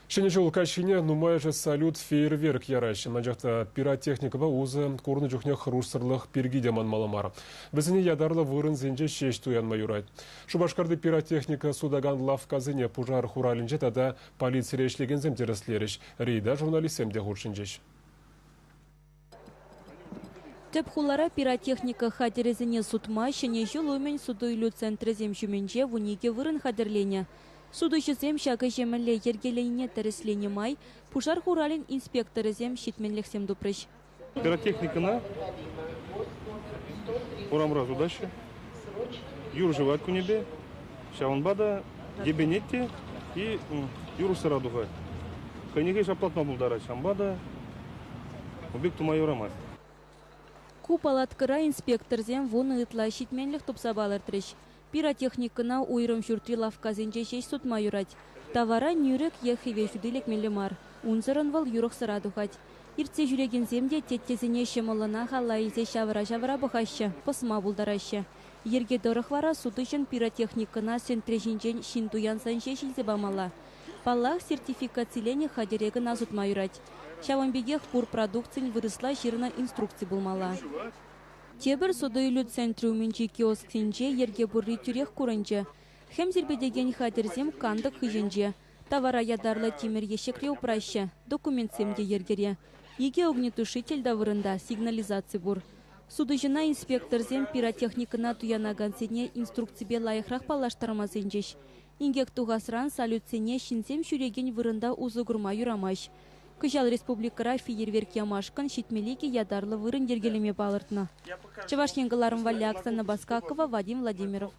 Ҫӗнӗ ҫул каҫхине нумайӑшӗ салют фейерверк яраҫҫӗ. Анчах та пиротехникӑпа усӑ курнӑ чухне хӑрушсӑрлӑх пирки те манмалла мар. Вӗсене ятарлӑ вырӑнсенче ҫеҫ туянма юрать. Шупашкарти пиротехника сутакан лавккасене пушар хуралӗнче тата полицире ӗҫлекенсем тӗрӗслерӗҫ. Рейда журналистсем те хутшӑнчӗҫ. Тӗп хулара пиротехника хатӗрӗсене сутма Ҫӗнӗ ҫул умӗн суту-илӳ центрӗсем ҫумӗнче 12 вырӑн хатӗрленӗ. Сутуҫӑсем ҫак ӗҫе мӗнле йӗркеленине тӗрӗсленӗ май пушар хуралӗн инспекторӗсем ҫитменлӗхсем тупрӗҫ. Пиротехникӑна урамра сутаҫҫӗ. Юр ҫӑвать кунӗпе. Ҫавӑнпа та йӗпенет те и юрӑхсӑра тухать. Хӑйне хӑй шаплатма пултарать. Ҫавӑнпа та ун пек тума юрамасть. Ку палаткӑра инспекторсем 10 ытла ҫитменлӗх тупса палӑртрӗҫ. Пиротехникӑна уйрӑм ҫуртри лавккасенче ҫеҫ сутма юрать. Тавара нӳрӗк е хӗвел ҫути лекмелле мар. Унсӑрӑн вӑл юрӑхсӑра тухать. Иртсе ҫӳрекенсем те теттесене ҫӑмӑллӑнах алла илсе ҫавӑра-ҫавӑра пӑхаҫҫӗ, пӑсма пултараҫҫӗ. Йӗрке тӑрӑх вара сутуҫӑн пиротехникӑна сентре ҫинчен ҫын туянсан ҫеҫ илсе памалла. Паллах, сертификациленӗ хатӗре кӑна сутма юрать. Ҫавӑн пекех пур продукцин вырӑсла ҫырнӑ инструкци пулмалла. Тепӗр суту-илӳ центрӗ умӗнчи киосксенче йӗрке пурри тӳрех курӑнчӗ. Хӗм сирпӗтекен хатӗрсем кантӑк хыҫӗнче. Тавара ятарлӑ тимӗр ещӗкре упраҫҫӗ, документсем те йӗркере. Икӗ огнетушитель та вырӑнта, сигнализаци пур. Сутуҫӑна инспекторсем пиротехникӑна туянакансене инструкципе лайӑхрах паллаштарма сӗнчӗҫ. Инкек тухасран салютсене ҫынсем ҫӳрекен вырӑнта усӑ курма юрамасть. Кӑҫал республикӑра фейерверк ямашкӑн 72 ятарлӑ вырӑн йӗркелеме палӑртнӑ. Чӑваш Ен кӑларӑм валли Оксана Баскакова, Вадим Владимиров.